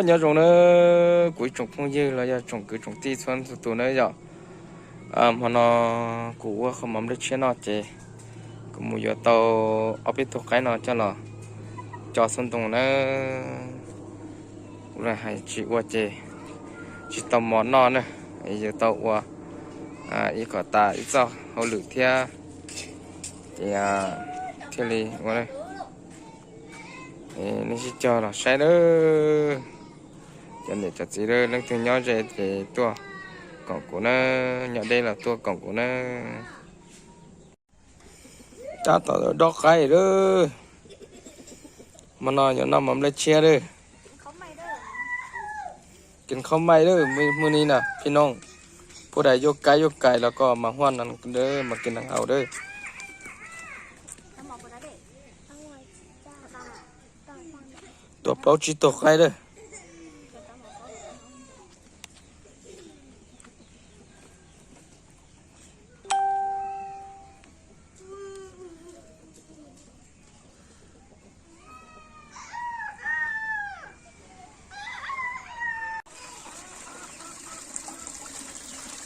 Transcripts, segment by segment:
Nyob zoo na, kuv ib tsoom phooj ywg los yog tsoom kwv tsoom tij txhua txhua tus na yom. Hmo no kuv ua qhov mov nplej tshiab no ces kuv mus yuav tau ob peb tug qaib no coj los co xub ntoo na. Kuv hais tsis ua ces tsis tau mov noj na, yuav tau ua ib kom tas ib txoj hauj lwm thiab ces thiaj li ua. Nej sib cog los saib na. Cov niam cov txiv leej twg nyob ze ces tuaj koom kuv na, nyob deb los tuaj koom kuv na. Tab tom dob qaib lawm. Hmo no yuav noj mov nplej tshiab lawm. Kis khaub maij lawm, hmo no na phij noog, puab dais yuav kaib yuav kais los koj mas huaj no mas kis neeg haus lawm. Tuaj plaub tsib tug qaib lawm.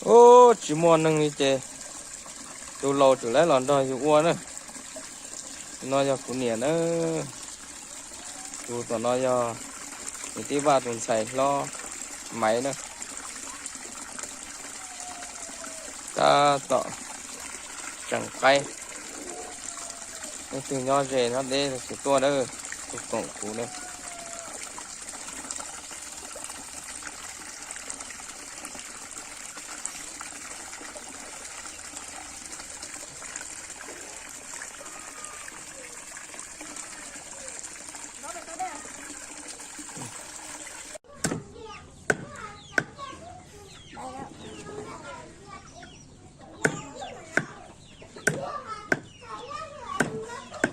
Ub, tsis muaj neeg li ces tus laus tseem lawv los nrog yus ua na. No yog kuv niam na. Tus tom no yog nws tij Vaj tus ntxhais hlob Maiv na. Tab tom tseem qaib. Leej twg nyob ze nyob deb los tsis tuaj na, tuaj koom kuv na.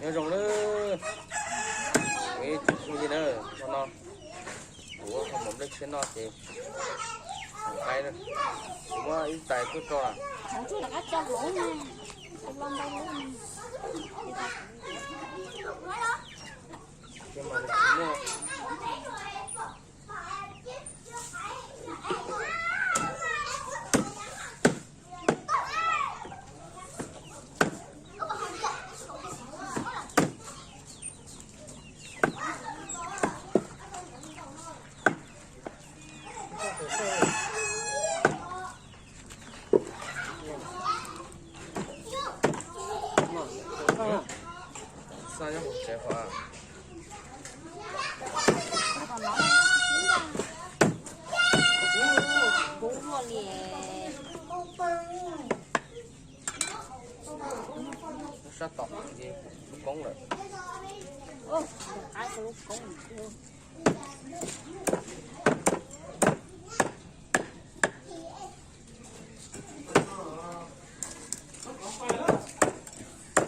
Nyob zoo na, kuv ib tsoom phooj ywg na, hmo no kuv ua qhov mov nplej tshiab noj ces qaib na, kuv muab ib tais tuaj tso. Xaj nyob hauv tsev qhov. Sab tom lub koob lawm.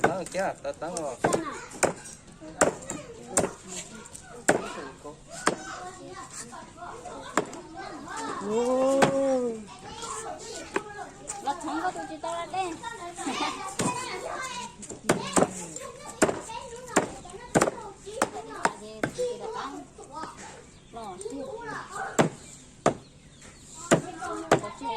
Teeb kiag, teeb os. Los txhoov koj tus tsis tau la dej. Los tiag. Cov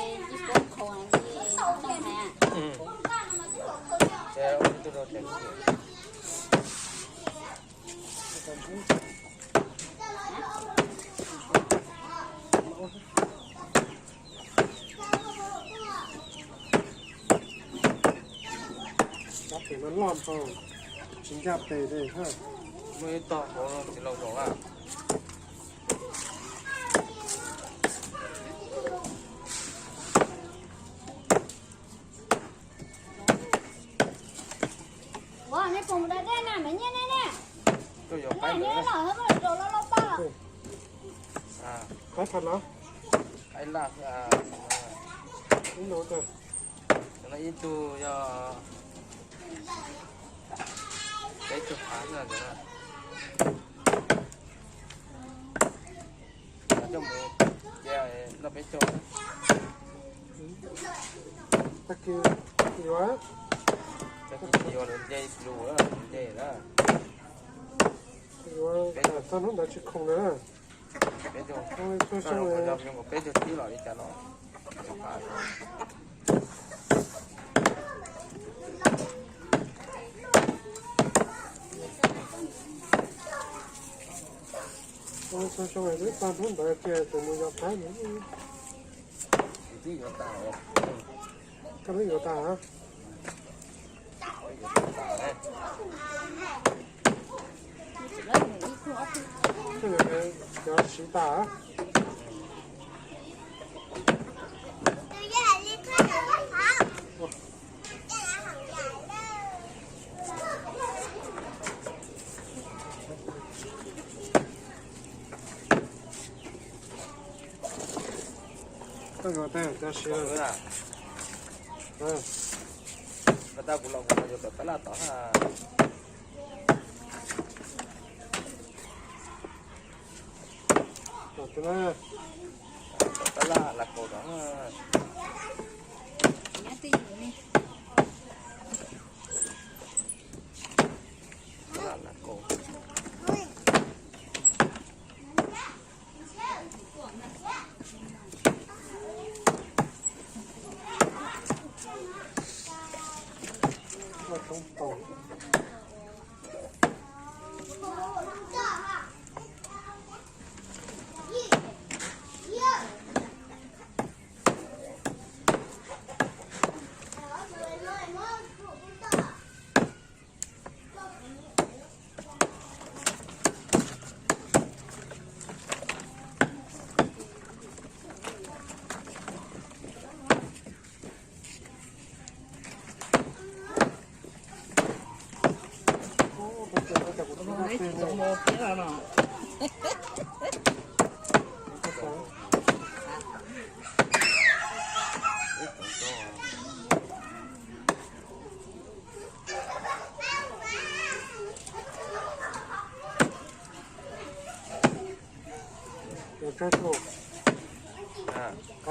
pem no loj npaum, tsis ncaj pem li. Muaj ib tog hauv no tsis laus zaum a. Ua, nej pom mus da dej na, me nyiaj nej ne. Tuaj yos qaib ntawd. Qaib phav no. Qaib laj. Ib nus. Cov no ib tug yog peb caug phav na. Coj mus cia noj peb caug. Tag kis yuav, tag kis yuav lub nce lus, lub nce na. Yuav txog hnub ntawd tsis khoom na. Peb caug, peb caug tib los li cas no. Txog xyoo twb tag hnub ntawd ces tus mus yos qaib. Koj twb yuav tas. Cov siv tas. Koj yuav tas cov siv. Koj tas kuv los kuv yuav kom tab laj tod na. Tab laj las kaus tod. Tab laj las kaus.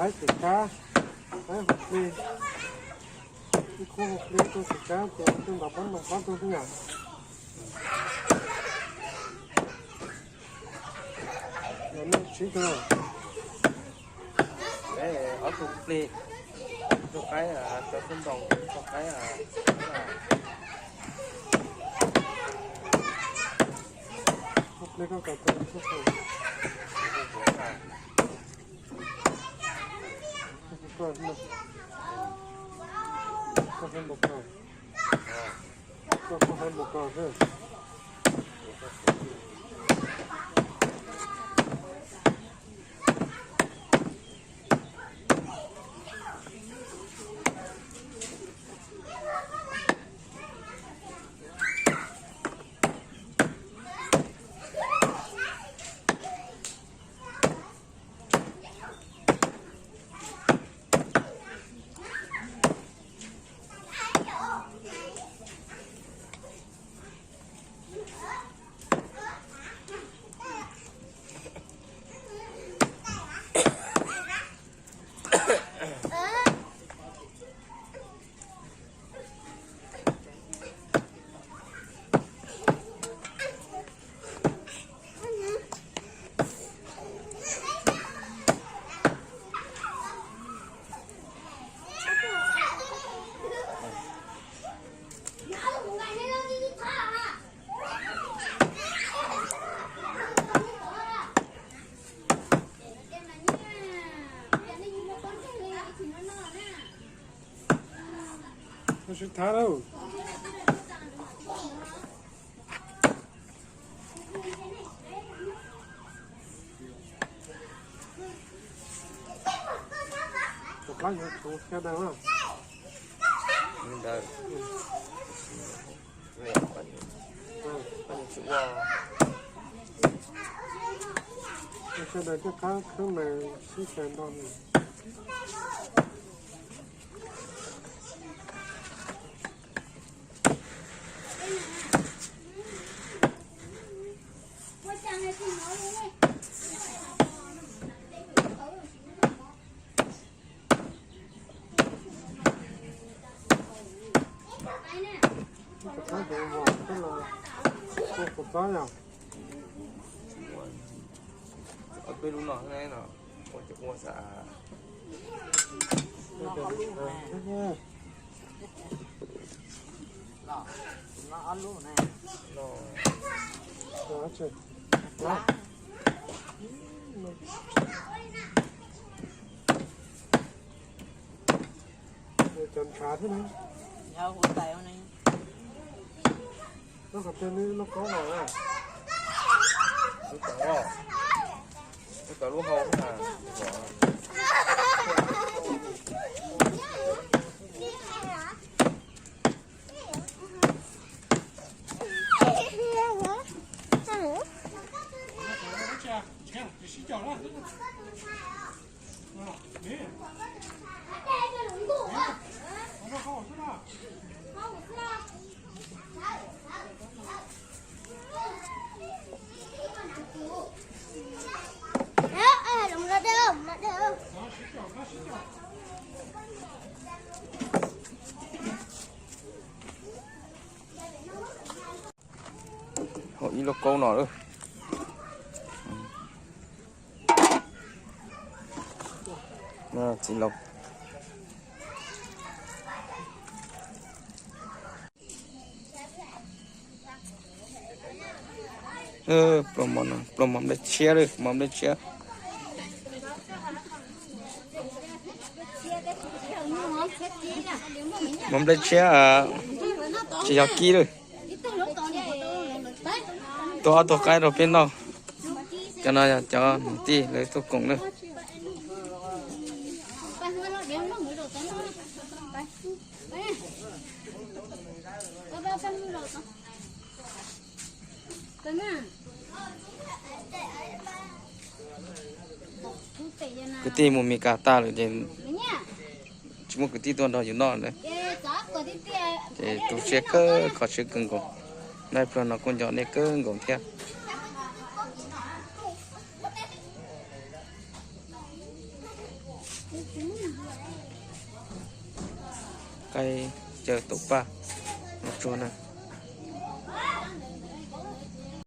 Qaib xim kab, qaib hauv plig, ib khub hauv plig, ib tug xim kab ces ib tug ntaus pob ntoos, ob tug xwb yom. Ob tug plig, ib tug qaib cov xub ntoos, ib tug qaib. Ib tug plig koj kom tus xub ntoos. Koj hais npaum ko, koj hais npaum ko xwb. Sib thav lauj. Tus qab yuav tus sawv daws na. Ntawd. Sawv daws coj qab khwb mas sib xyaw nto. Tus qab tus vos coj los ua kua txob yom. Peb lub no no ua ces ua xav. Cov ntshav thiab ne. Lub qhov twg ne, lub kaub los na. Lub kaub, lub kaub lub hau na. Hau ib lub kaub no lawm. Txiv laus. Pluas mov, pluas mov nplej tshiab lawm, mov nplej tshiab. Mov nplej tshiab, tsis yog kib lawm. Tua ob tug qaib rau peb noj. Cov no yog cov niam tij lawv tuaj koom lawm. Kwv tij mus Mes Kas tag lawm ces tsis muaj kwv tij tuaj nrog yus noj lawm. Ces tu siab kawg, kho siab kawg nkaus. Noj ib pluag no kuj nco nej kawg nkaus thiab. Qaib caw taum paj, noj tsuag na.